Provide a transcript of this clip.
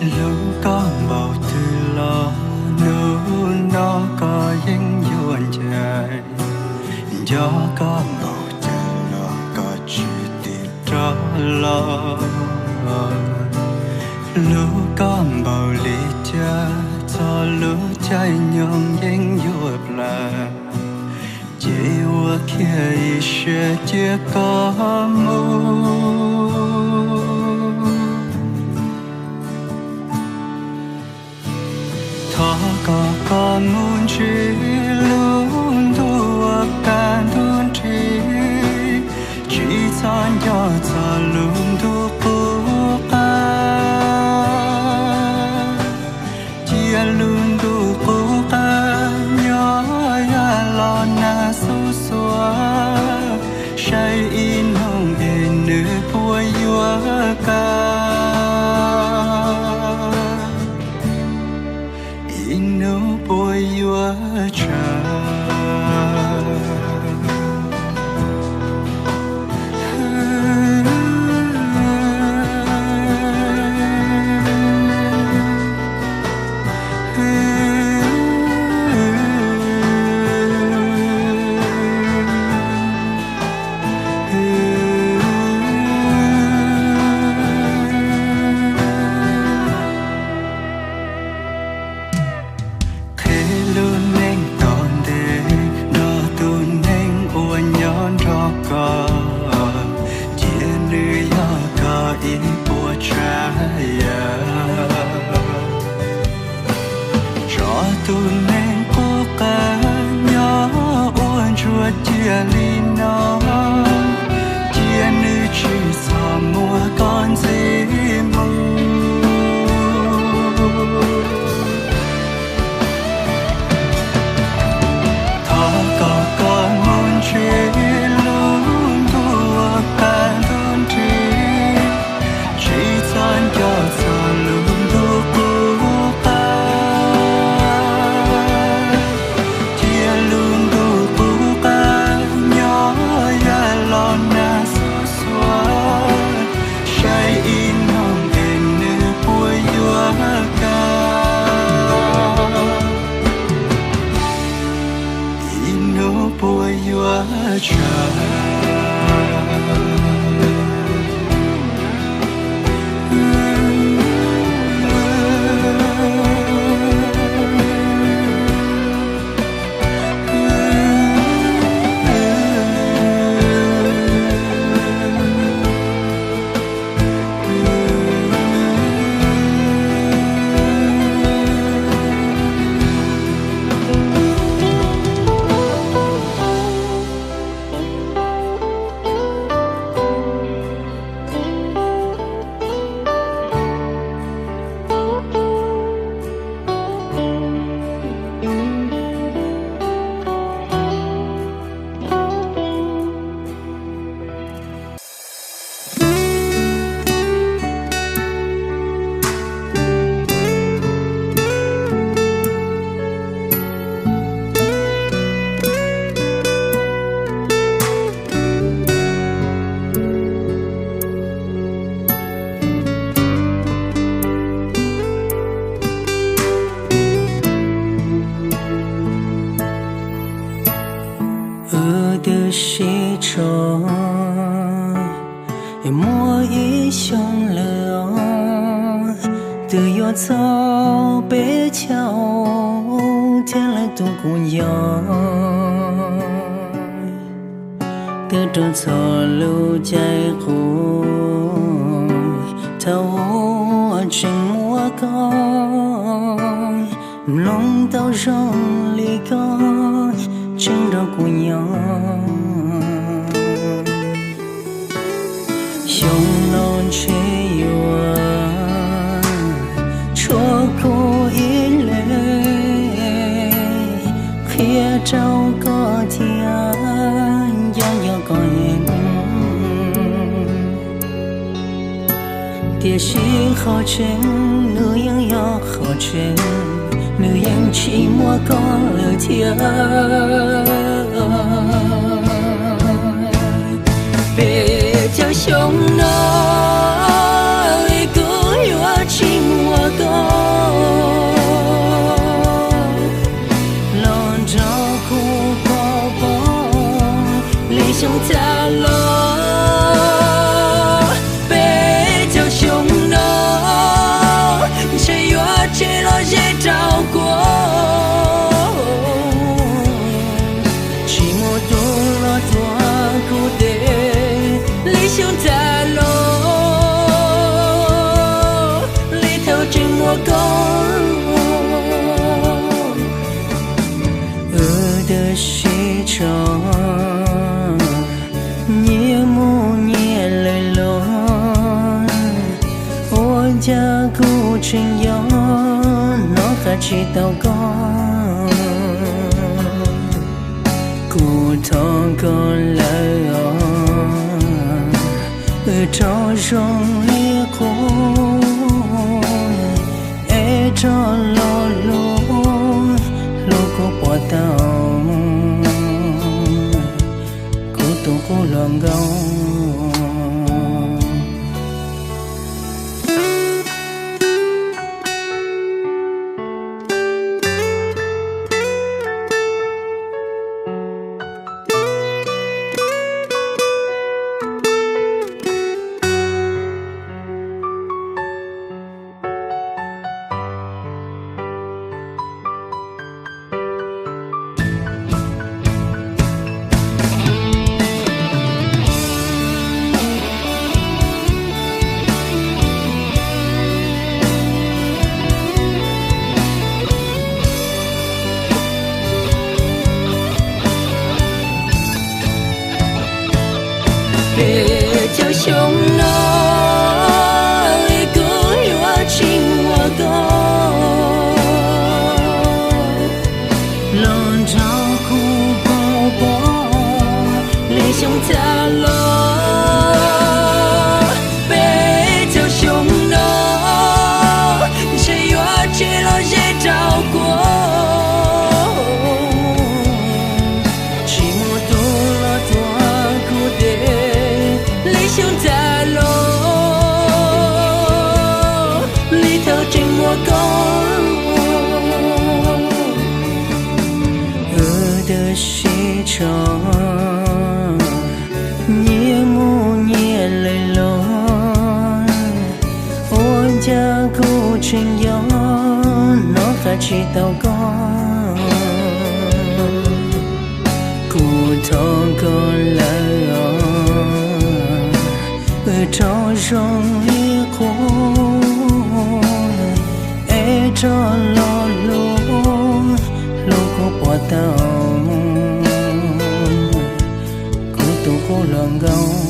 Hlub koj npaum twg los hnub no koj yeej yuav ncaim, nco koj npaum cas los koj tsis tim rov los. Hlub koj npaum li cas txog lub caij nyoog yeej yuav plam, ces ua kiag ib siab cia koj mus. Thov kom koj mus ntsib lub ntuj uas qab ntuj nrig, tsis txhob nco txog lub ntuj qub qab. Cia lub ntuj qub qab nyob yam los nag xuj xuav, saib ib hnub es nws puas yuav kam, ib hnub puas yuav tsawg. Qhib lub neej tom ntej nrog tus neeg uas nyob nrog koj, cia nws yog koj ib puas tsav yam. Tso tus neeg qub qab nyob ua ntsuag cia li no, cia nws tsis txhob muab koj ntxiv mus. Thov kom koj mus ntsib lub ntuj uas qab ntuj nrig, tsis txhob nco txog lub ntuj qub qab. Cia lub ntuj qub qab nyob yam los nag xuj xuav, saib ib hnub es nws puas yuav kam, ib hnub puas yuav tsawg. Wb twb sib tshuam muaj ib xyoos lawm, twb yuav txog peb caug thiab lawv tus kuv yog, twb raug txog lub caij qub thaum uas tseem muaj koj, mloog tau zoo li koj tseem nrog kuv nyob. Xyoo no ntshe yuav tshuav kuv ib leeg, qhia rau koj thiab nco nco koj, tiam sis qhov tseeb nws yeej yog qhov tseeb, nws yeej tsis muaj koj lawm thiab. Peb caug xyoo no kuv yuav tsis muaj koj, wb twb sib tso, nyias mus nyias lawm los, ua cas kuv tseem nco hnov qab tsis tau koj. Kuv thov koj lawm os, wb rov zoo li qub, es rov los hlub, hlub kuv puas tau, kuv tus qub hluas nkauj. Peb caug xyoo no, kuv yuav tsis muaj koj los nrog kuv pom pom lub xyoo tag los. Peb caug xyoo no, ntshe yuav tsis los ze rau kuv, tsis muaj tus los tuav kuv tes lub xyoo tag los, li thaum tseem muaj koj. Wb twb sib tso, nyias mus nyias lawm los, ua cas kuv tseem nco hnov qab tsis tau koj. Kuv thov koj lawm os, wb rov zoo li qub, es rov los hlub, hlub kuv puas tau, kuv tus qub hluas nkauj.